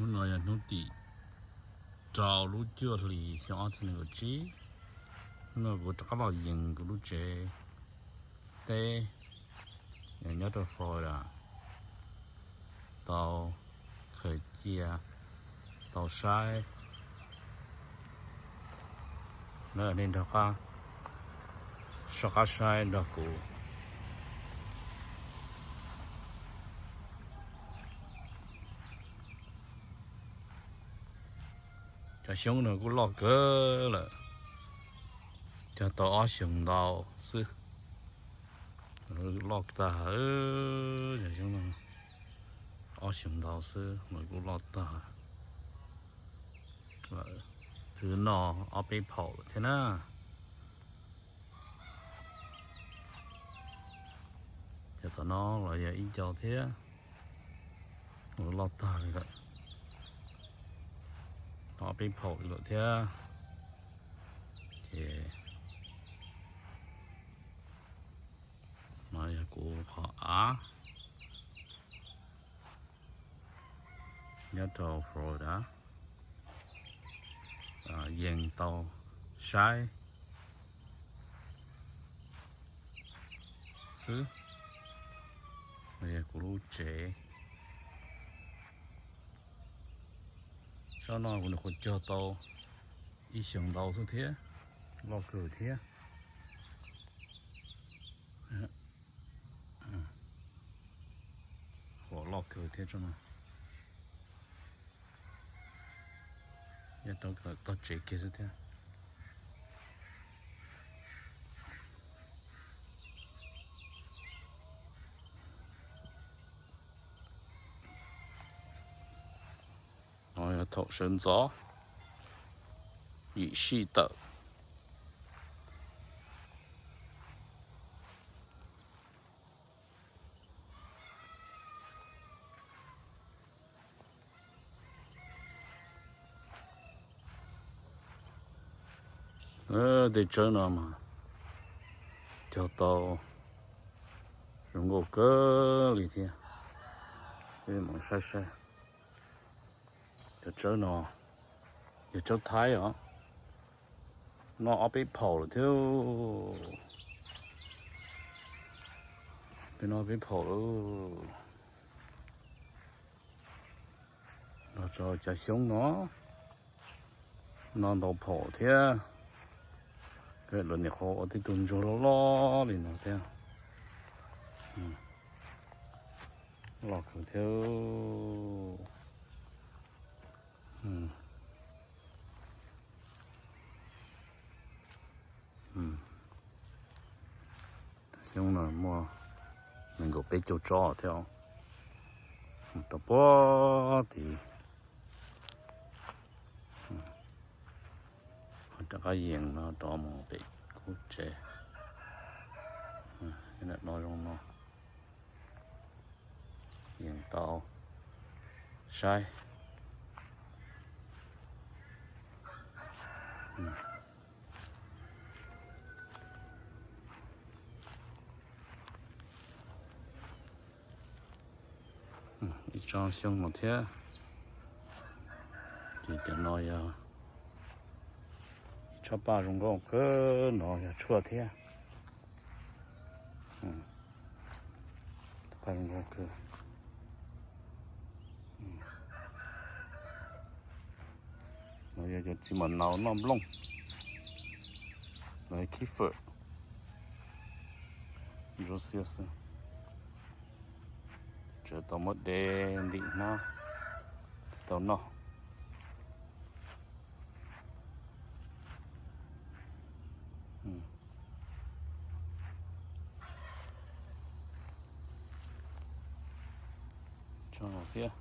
Hnub no yog hnub tim rau lub cuaj hlis xyoo ob txhiab nees nkaum tsib. Hnub no kuv rov qab los yees kuv lub tsev teb nyob rau Florida, tau khaws cia, tau saib. Nej nrog qab, soj qab saib nrog kuv. Cov xyoob no kuj loj kawg lawm, cog tau ob xyoos ntau xwb, loj tag. Cov xyoob no ob xyoos ntau xwb mas kuj loj tag lawm. Twb noj ob peb phaum lawm thiab na. Ces tom no los yog ib co thiab, loj tag li lawm, ob peb phaum li lawm thiab. Ces no yog kuv qhov av nyob rau Florida, yees tau saib xwb. Yog kuv lub tsev. Tsob no kuv nyuam qhuav cog tau ib xyoos ntau xwb thiab, loj kawg thiab. Huam loj kawg thiab tsob no. Nyob rau tog tsev kiag xwb thiab. No yog thaum sawv ntxov yim sij tawm. Tej tsawb no mas cog tau zoo nkauj kawg li thiab. Peb mus saib saib cov tsawb no, yog tsawb Thaib os. Noj ob peb phaum lawm thiab. Peb noj ob peb phaum lawm. Los tso cov xyoob no, noj ntau phaum thiab. Lawv nyuam qhuav ua tib tug ntsuag loj loj li no thiab. Loj kawg thiab. Xyoob no muaj nees nkaum peb caug tsob thiab. Rau puag tid, rov qab yees no rov mus pem kuv tsev. No zoo no, yees tau saib. Ib tsob xyoob no thiab. Ces cov no yog ib tsob paj zoo nkauj kawg, no yog tshuaj thiab. Paj zoo nkauj kawg. No yog cov txiv mam nau noj nplooj, los yog khib fawm, ntsuab xiab xwb. Tsuas tau muab de ntim hnab tau noj. Tsob no thiab.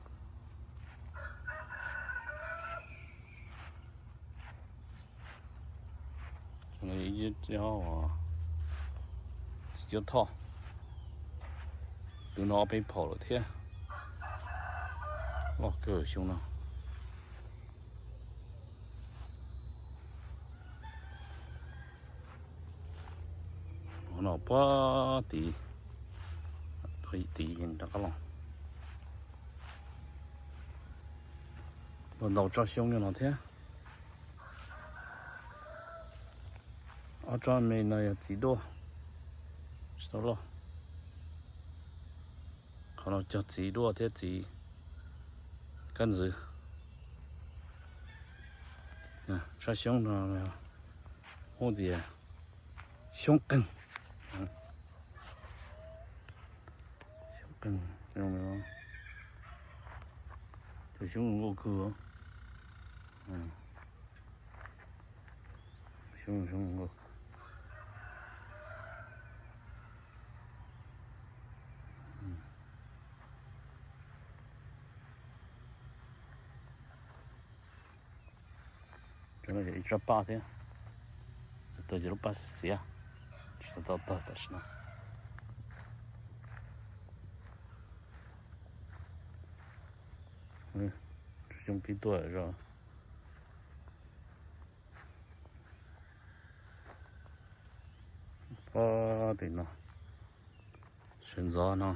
Ib tsob txiv cuab thoj, twb noj ob peb phaum lawm thiab. Loj kawg xyoo no. Ov no puag tid, puag tid rov qab los. Los ntaus tsob xyoob nyob no thiab. Ob tsob me no yog txiv duaj, tsis tau loj. Qhov no cog txiv duaj thiab txiv kab ntxwv. Tsob xyoob no hu tias xyoob qeeg. Xyoob qeeg, cov xyoob nkauj kawg. Xyoob, xyoob nkauj. Cov no yog ib tsob paj thiab, tau cov lub paj xiav xiav, tsis tau tawg tam sim no. Xyoob pib tuaj zog. Pob tim no, sawv ntxov no,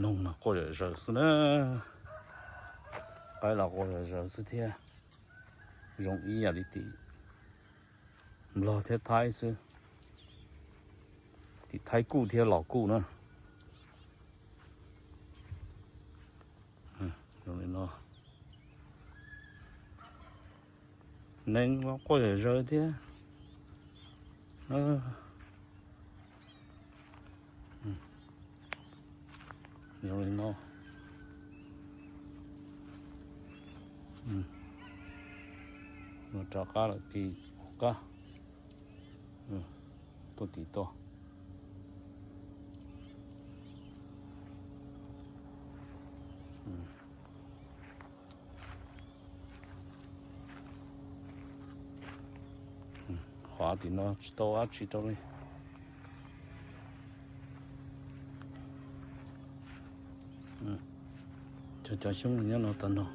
noog mas quaj zom zaws xwb na. Qaib los quaj zom zaws xwb thiab. Zoo ib yam li tim Nplog thiab Thaib xwb. Tim Thaib kuj thiab Los kuj na. Zoo li no. Neeg los quaj zom zaws thiab. Zoo li no. Mus rov qab lawm tim qab, tuaj tim tuaj. Qhov tim no tsis tau dab tsi rau li. Cov, cov xyoob nyob no tag nrho.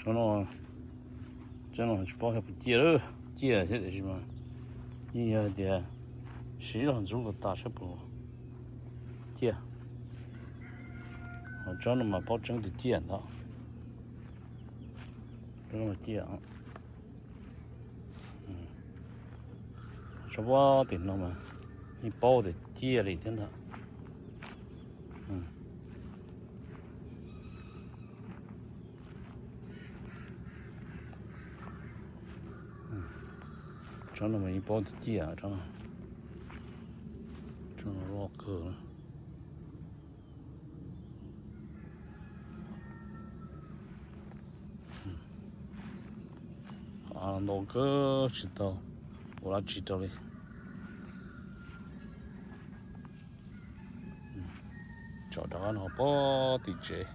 Tsob no, tsob no tsis paub yog puas ciaj, ciaj thiab tiam sis mas yeej yog tias siv los ntxub kom tas saib puas ciaj. Ho tsob no mas paub tseeb tias ciaj ntag. Tsob no ciaj. Tsob pob tim no mas yeej paub tias ciaj li thiab ntag. Tsob no mas yeej paub tias ciaj, tsob no loj kawg. Ntau kawg tsis tau ua dab tsi rau li. Tsom rov qab no pob tim tsev.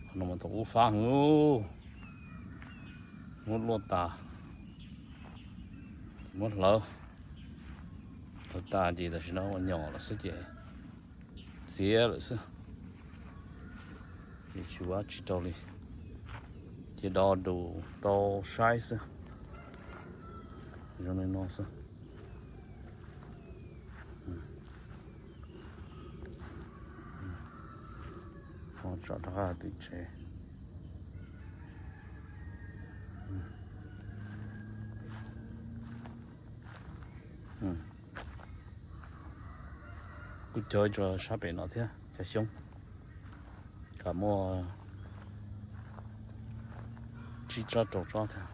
Qhov no mas tau ub fab heev, muab luaj tas, muab hlawv, hlawv tas ces tam sim no ua nyom lawm xwb ces txiav lawm xwb. Ces tsis ua dab tsi rau li, ces do dus tau saib xwb. Zoo li no xwb. Ho tsom rov qab tim tsev. Kuj cog ib co sab pem no thiab, cov xyoob, kam muaj tsib tsob rau tsob thiab.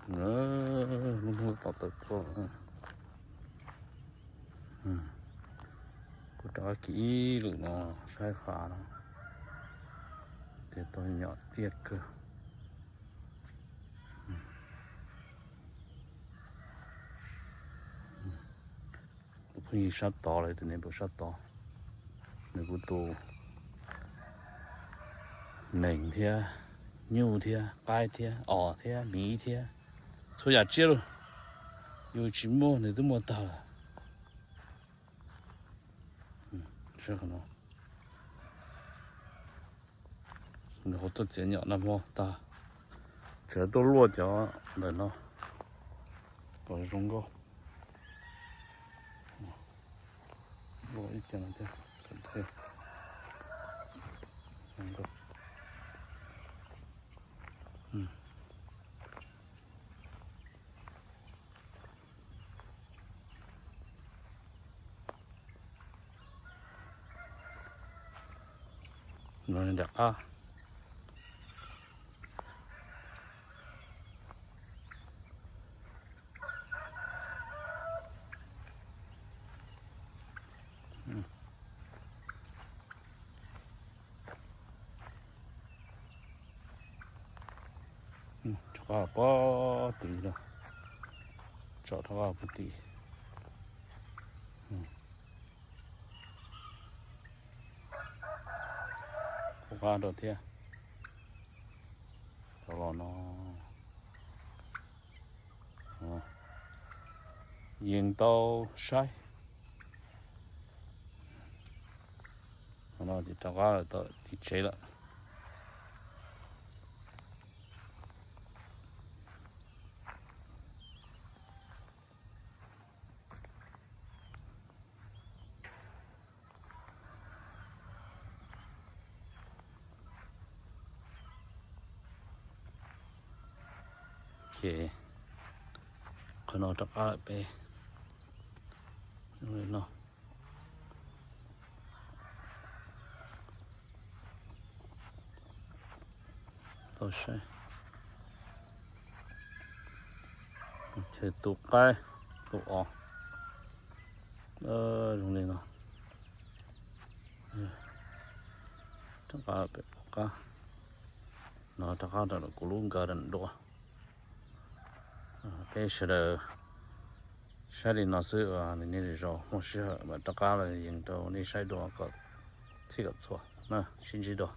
Lub hnub tom tawm tuaj, kuv rov qab kis ib lwm no saib qhov no, ces tau nyom tiaj kawg. Kuv pheej yig sab tod lawm, tus niam pw sab tod, nws kuv tus Nees thiab, nyuj thiab, qaib thiab, os thiab, miv thiab, txhua yam tsiaj lawm. Yus tsis muaj nws twb muaj tag lawm. Nws qhov tuaj txiav nyom nag hmo tag, tseem tuaj luaj cov ntawm no kom zoo nkauj. Luaj ib co no thiab. No nram qab. Rov qab pog tim no, tsom rov qab pog tim. Qab rau thiab. Rov los no. Yeej tau saib. Qhov no ces rov qab tau tim tsev lawm. Ces qhov no rov qab lawm peb no. Tau saib. Ces tus qaib tus os zoo li no. Rov qab pem qab no, rov qab rau kuv lub nkawd dua. Peb sawv daws saib li no xwb, nws nej zov muaj sij hawm mam rov qab los yees rau nej saib dua kom txhij kom txhua na, sib ntsib dua.